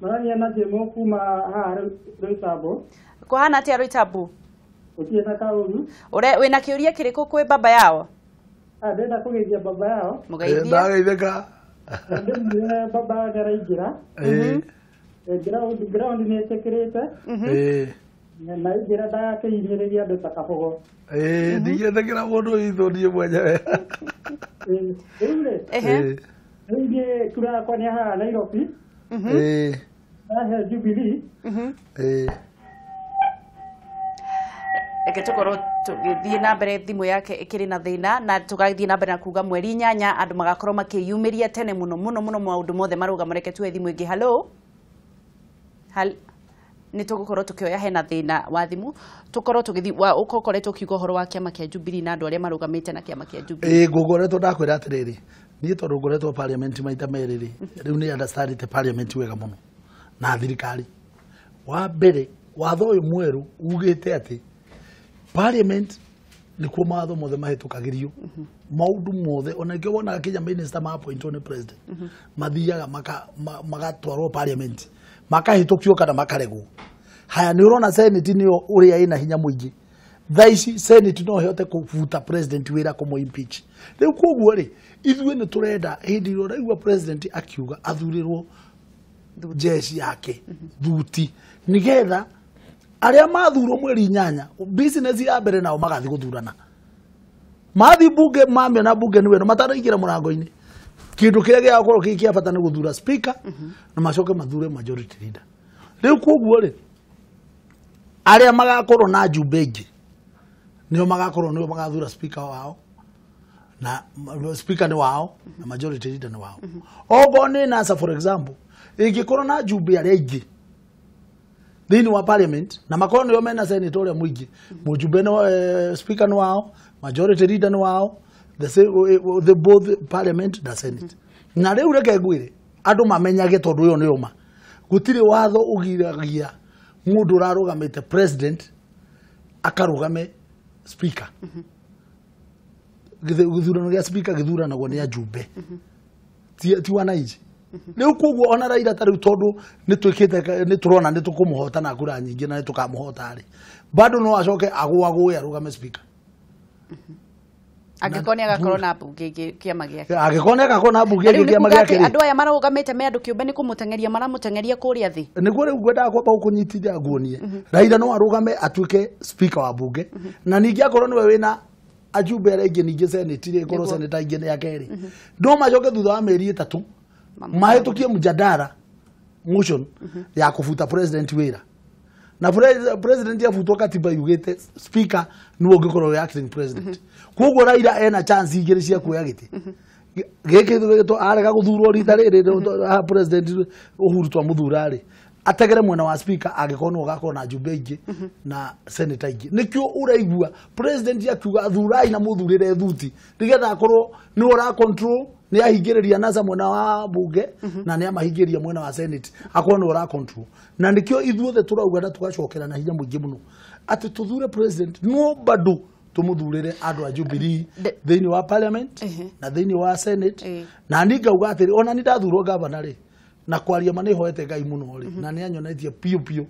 Mararia na Jemo kuma haha Roysambu. Kũhana atĩa Roysambu? Gũtirĩ na kaũru. Ũre wĩna kĩũria kĩrĩkũ kwĩ baba yao? Ah, ndĩrenda kũgeithia baba yao. Mũgeithie. Ndageithĩka. Ndĩmwĩre baba yao nĩaraingĩra. Ĩĩ. Ground nĩ ĩtĩkĩrĩte. Ĩĩ. Na aingĩra ndagakĩhinyĩrĩria andũ ta kabogo. Ĩĩ, ndingĩtĩkĩra mũndũ witũ niĩ mwenyewe. Rĩu rĩ, Ehe. rĩu niĩ kura yakwa nĩ haha Nairobi. Ĩĩ. Ndahe Jubilee. Ĩĩ. Reke tũkorwo tũgĩthiĩ na mbere, thimũ yake ĩkĩrĩ na thĩna, na tũgathiĩ na mbere na kuga mweri 8 andũ magakorwo makĩyumĩria tene mũno mũno mũno, maũndũ mothe marũgamo. Reke tuoe thimũ ĩngĩ. Hello. Nĩ tũgũkorwo tũkĩoya, hena thĩna wa thimũ, tũkorwo tũgĩthiĩ wa ũkoretwo ũkiuga ũhoro wa kĩama kĩa Jubilee na andũ arĩa marũgamĩte na kĩama kĩa Jubilee. Ĩĩ, ngũkoretwo ndakwĩra atĩrĩrĩ, niĩ tondũ ngoretwo parliament maita merĩ rĩ, rĩu nĩ understandĩte parliament wega mũno na thirikari. Wa mbere, watho ũyũ mwerũ ugĩte atĩ parliament nĩkuo mawatho mothe mahĩtũkagĩrio, maũndũ mothe. Ona nĩkĩo wonaga kinya minister ma appointwo nĩ president mathiaga magatwarwo parliament, makahĩtũkio kana makaregwo. Haya, nĩ ũrona Senate nĩyo ũrĩa ĩna hinya mũingĩ thaa ici. Senate no ĩhote kũbuta president wĩra, kũmũ impeach. Rĩu koguo rĩ, ithuĩ nĩ tũrenda hĩndĩ ĩrĩa ũraigua president akiuga athurĩrwo jeshi yake thuti, nĩgetha arĩa mathurwo mweri 8, business ya mbere nao magathiĩ gũthurana. Mathi bunge, mamĩona bunge nĩ weno, matanaingĩra mũrango-inĩ, kĩndũ kĩrĩa gĩgakorwo kĩ kĩa bata nĩ gũthura speaker na macoke mathure majority leader. Rĩu koguo rĩ, arĩa magakorwo na njumbe ingĩ nĩo magakorwo nĩo magathura speaker wao, na speaker nĩ wao na majority leader nĩ wao. Okorwo nĩ NASA, for example, ĩngĩkorwo na njumbe arĩa aingĩ thĩinĩ wa parliament na makorwo nĩo mena senator ũrĩa mũingĩ, mũjumbe nĩ speaker nĩ wao, majority leader nĩ wao, the same, the both parliament na Senate. Na rĩu reke ngwĩre andũ mamenyage, tondũ ũyũ nĩ ũma, gũtirĩ watho ũgiragia mũndũ ũrarũgamĩte president akarũgame speaker. Gĩthurano gĩa speaker gĩthuranagwo nĩ ajumbe, ti wananchi. Rĩu koguo ona Raila ta rĩu tondũ nĩ twĩkĩte nĩ tũrona nĩ tũkũmũhota na kura nyingĩ na nĩ tũkamũhota rĩ, bado no acoke agũagũe arũgame speaker. Angĩkorwo nĩ agakorwo na mbunge ĩngĩ kĩama gĩake. Angĩkorwo nĩ agakorwo na mbunge ĩngĩ kĩama gĩake rĩ. Andũ aya marũgamĩte me andũ kĩũmbe nĩ kũmũteng'eria maramũteng'eria kũrĩa thĩ. Nĩguo rĩu ngwendaga kwamba gũkũnyitithia nguonie. Raila no arũgame atuĩke speaker wa bunge na ningĩ akorwo nĩwe wĩna ajumbe arĩa aingĩ ningĩ senate rĩ, korwo senate aingĩ nĩ ake rĩ, no macoke thutha wa mĩeri 3 mahĩtũkie mjadara motion ya kũbuta president wĩra. Na president yabutwo katiba yugĩte speaker nĩwe ũngĩkorwo wĩ acting president. Koguo Raila ena chance igĩrĩ cia kuoya gĩtĩ. Gĩkĩ arega gũthurwo rita rĩrĩ president Uhuru twamũthura rĩ, ategere mwena wa speaker angĩkorwo nĩwe ũgakorwo na njumbe ingĩ na senator ingĩ. Nĩkĩo ũraigua president akiuga thurai na mũthurĩre thuti nĩgetha akorwo nĩwe ũra control, nĩ ahingĩrĩria NASA mwena wa bunge na nĩ amahingĩrĩria mwena wa senate, akorwo nĩwe ũra control. Na nĩkĩo ithuothe tũrauga na tũgacokera na hinya mũingĩ mũno atĩ tũthure president no bado tũmũthurĩre andũ a Jubilee thĩinĩ wa parliament na thĩinĩ wa senate. Na niĩ ngauga atĩrĩ, ona nĩ ndathurwo governor rĩ, na kwaria ma nĩ hoete Ngai mũno rĩ, na nĩ anyonetie piũ piũ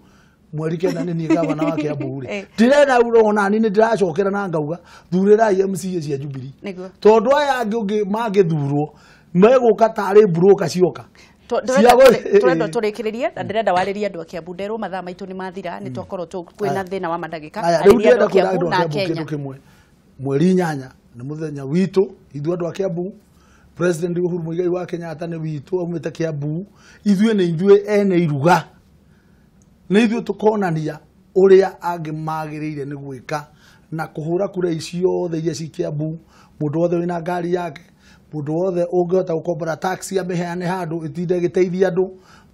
mweri 9 nĩ niĩ gavana wa Kiambu rĩ, ndirenda ona niĩ nĩ ndĩracokera na ngauga thurĩrai MCA cia Jubilee, tondũ aya angĩ mangĩthurwo megũka tarĩ mburũka cioka. Turenda tũrĩkĩrĩrie na ndĩrenda warĩrie andũ a Kiambu. Nderwo mathaa maitũ nĩ mathira, nĩ twakorwo kwĩna thĩna wa mandagĩka. Rĩu ndĩrenda kwĩra andũ a Kiambu kĩndũ kĩmwe, mweri 8 nĩ mũthenya witũ ithuĩ andũ a Kiambu. President Uhuru Muigai wa Kenyatta nĩ witũ, aumĩte Kiambu. Ithuĩ nĩ ithuĩ ene iruga, nĩ ithuĩ tũkonania ũrĩa angĩ magĩrĩire nĩ gwĩka na kũhũra kura ciothe iria ci Kiambu. Mũndũ wothe wĩna ngari yake, mũndũ wothe ũngĩhota gũkombora taxi amĩheane handũ ĩtinde ĩgĩteithia andũ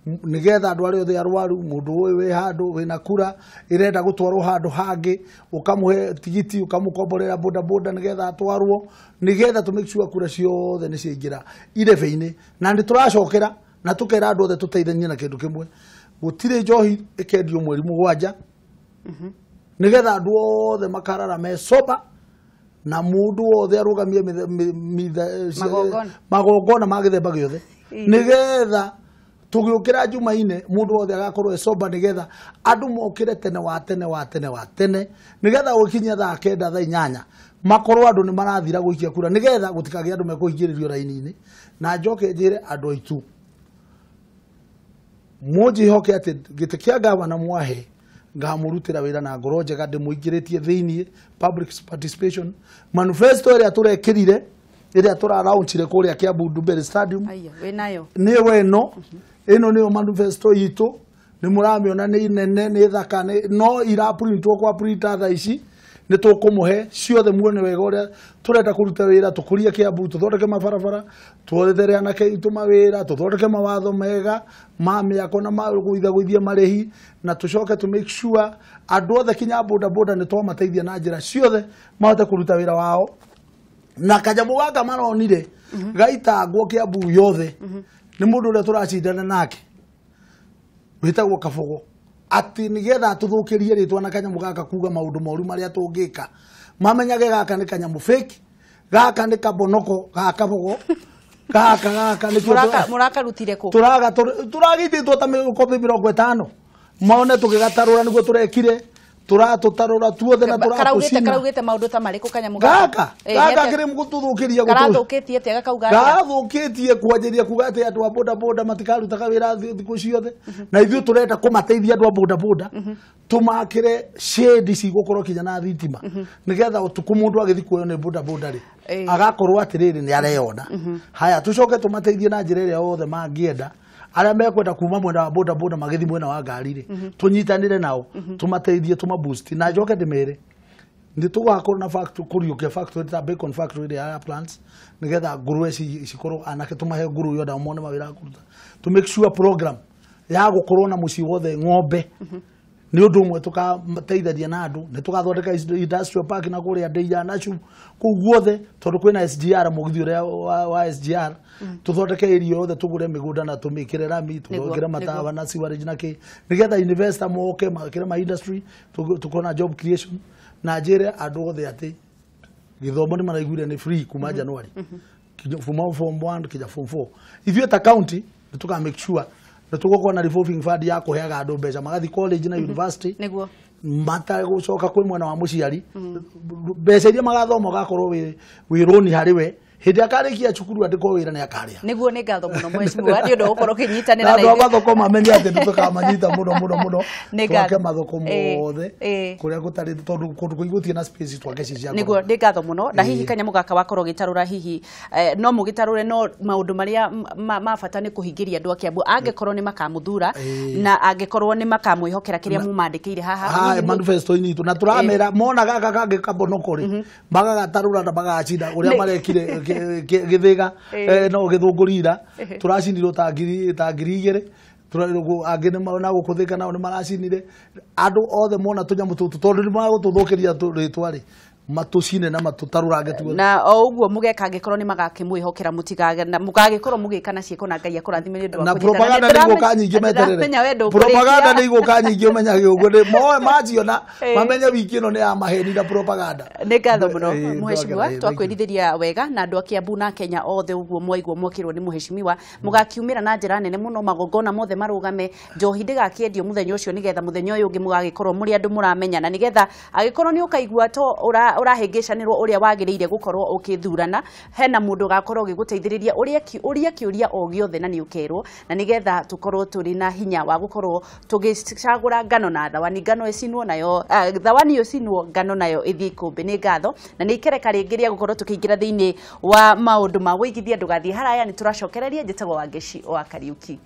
nĩgetha andũ arĩa othe arwaru, mũndũ ũyũ wĩ handũ wĩna kura ĩrenda gũtwarwo handũ hangĩ, ũkamũhe tigiti, ũkamũkomborera boda boda nĩgetha atwarwo, nĩgetha tũ make sure kura ciothe nĩ ciaingĩra irebe-inĩ. Na nĩ tũracokera na tũkera andũ othe tũteithanie na kĩndũ kĩmwe, gũtirĩ njohi ĩkendio mweri 7 nĩgetha andũ othe makarara me sober na mũndũ wothe arũgamie magongona ma gĩthemba gĩothe, nĩgetha tũgĩũkĩra Jumaine mũndũ wothe agakorwo e sober, nĩgetha andũ mokĩre tene wa tene wa tene wa tene, nĩgetha gũkinya thaa 9 thaa 8 makorwo andũ nĩ marathira gũikia kura, nĩgetha gũtikagĩe andũ mekũhingĩrĩrio raini-inĩ. Na njoke njĩre andũ aitũ mũnjĩhoke atĩ gĩtĩ kĩa gavana mwahe ngamũrutĩra wĩra na ngoro njega, ndĩmũingĩrĩtie thĩiniĩ public participation manifesto ĩrĩa tũrekĩrire, ĩrĩa tũraraunchire kũrĩa Kiambu Ndumberi Stadium nĩyo ĩno. Ĩno nĩyo manifesto itũ, nĩ mũramĩona nĩ nene, nĩ thaka, no iraprintwo kwa printer thaa ici. Nĩ tũkũmũhe ciothe muone wega ũrĩa tũrenda kũruta wĩra, tũkũrie Kiambu, tũthondeke mabarabara, twethere anake aitũ mawĩra, tũthondeke mawatho mega ma mĩako na ma gũithagũithia marĩhi, na tũcoke tũ make sure andũ othe kinya boda boda nĩ twamateithia na njĩra ciothe mahote kũruta wĩra wao. Na kanyamũ gaka maronire gaitangwo Kiambu yothe nĩ mũndũ ũrĩa tũracindana nake wĩtagwo Kabogo, atĩ nĩgetha tũthũkĩrie rĩtwa na kanyamũ gaka kuga maũndũ moru marĩa tũngĩka, mamenyage gaka nĩ kanyamũ fake, gaka nĩ kabonoko ga Kabogo, gaka gaka nĩ mũrakarutire kũ? Tũragitĩtwo ta mĩkobi 50 mone tũgĩgatarũra nĩguo tũrekire, tũratũtarũra tuothe na tũratũcina. Karaugĩte maũndũ ta marĩkũ kanyamũ gaka? Gaka kĩrĩ gũtũthũkĩria, karathũkĩtie atĩa gakauga? Gathũkĩtie kwanjĩria kuga atĩ andũ a boda boda matikarutaga wĩra thikũ ciothe, na ithuĩ tũrenda kũmateithia andũ a boda boda tũmakĩre shade cigũkorwo kinya na thitima, nĩgetha ũtukũ mũndũ agĩthiĩ kuoywo nĩ boda boda rĩ agakorwo atĩrĩrĩ nĩ areyona. Haya, tũcoke tũmateithie na njĩra ĩrĩa othe mangĩenda. Arĩa mekwenda kuma mwena wa boda boda magĩthiĩ mwena wa ngari rĩ, tũnyitanĩre nao, tũmateithie, tũmaboost. Na njoke ndĩmere nĩ tũgakorwo na factory, kũriũkia factory ta bacon factory ĩrĩa ya plants, nĩgetha ngũrwe cikorwo anake tũmahe ngũrwe nao mone mawĩra kũruta, to make sure program ya gũkorwo na mũciĩ wothe ng'ombe nĩ ũndũ ũmwe tũkateithania na andũ. Nĩ tũgathondeka industrial park na kũrĩa Ndeia na Chu kũu guothe, tondũ kwĩna SGR, mũgithi ũrĩa wa SGR, tũthondeke area yothe, tũgũre mĩgũnda na tũmĩkĩre rami, tũgĩkĩre matawa na sewerage na kĩ, nĩgetha investor moke makĩre ma industry, tũkorwo na job creation. Na njĩre andũ othe atĩ gĩthomo nĩ maraiguire nĩ free kuma January, kuma form 1 kinya form 4. Ithuĩ ta county Nĩ tũka make sure nĩ tũgũkorwo na revolving fund ya kũheaga andũ mbeca magathiĩ college na university Nĩguo. Matagũcoka kwĩ mwena wa mũciari. Mbeca iria magathoma ũgakorwo wĩ rũni harĩ we. Hĩndĩ akarĩkia cukuru andĩkwo wĩra nĩ akarĩha. Nĩguo, nĩ ngatho mũno, mheshimiwa, nĩ ũndũ wa gũkorwo ũkĩnyitanĩra na na andũ a ithuĩ. Mathoko mamenye atĩ nĩ tũkamanyita mũno mũno mũno. Nĩ Twake ngatho. mathoko mothe kũrĩa gũtarĩ, tondũ kũndũ kũingĩ gũtirĩ na space, twake ci cia Nĩguo, ngoroba. nĩ ngatho mũno. Na hihi kanyamũ gaka wakorwo ũgĩtarũra, hihi no mũgĩtarũre, no maũndũ marĩa ma bata nĩ kũhingĩria andũ a Kiambu angĩkorwo nĩ makamũthura na angĩkorwo nĩ makamwĩhokera kĩrĩa mumandĩkĩire haha. Ha Hihi manifesto-inĩ itũ na tũramera mona gaka kangĩ kabonoko rĩ, magagatarũra na magacina ũrĩa marekire Gĩthĩga, no Gĩthũngũri-ira tũracinirwo ta 2000. Angĩ nĩ na gũkũ Thĩka nao nĩ maracinire. Andũ othe mona tũnyamũ tũtũ, tondũ nĩ magũtũthũkĩria rĩtwa rĩ, matũcine na matũtarũrange tuothe. Na o ũguo mũgeka angĩkorwo nĩ magakĩmwĩhokera, mũtigage na mũgagĩkorwo mũgĩka na ciĩko, na Ngai akũrathime nĩ ũndũ wa Na kũnyitana. propaganda nĩ igũka nyingĩ, meterere. Ndĩramenya we ndũkũrĩkia. Propaganda nĩ igũka nyingĩ, ũmenyage ũguo nĩ moe maciona, mamenye wiki ĩno nĩ ya maheni na propaganda. Nĩ ngatho mũno, mheshimiwa. Twakena, thank you. Twakwĩrirĩria wega na andũ a Kiambu na Kenya othe. Ũguo mwaigua mwakĩrwo nĩ mheshimiwa, mũgakiumĩra na njĩra nene mũno, magongona mothe marũgame, njohi ndĩgakĩendio mũthenya ũcio, nĩgetha mũthenya ũyũ ũngĩ mũgagĩkorwo mũrĩ andũ mũramenyana, nĩgetha angĩkorwo nĩ ũkaigua to ũrahĩngĩcanĩrwo ũrĩa wagĩrĩire gũkorwo ũkĩthurana, hena mũndũ ũgakorwo ũgĩgũteithĩrĩria ũria kĩũria o gĩothe na nĩ ũkerwo, na nĩgetha tũkorwo tũrĩ na hinya wa gũkorwo tũgĩcagũra ngano na thawani, ngano ĩcinwo nayo, thawani ĩcinwo, ngano nayo ĩthiĩ ikũmbĩ. Nĩ ngatho na nĩ ikereka rĩngĩ rĩa gũkorwo tũkĩingĩra thĩinĩ wa maũndũ ma wũigithia. Ndũgathiĩ haraya, nĩ tũracokereria. Njĩtagwo Wangeci wa Kariuki.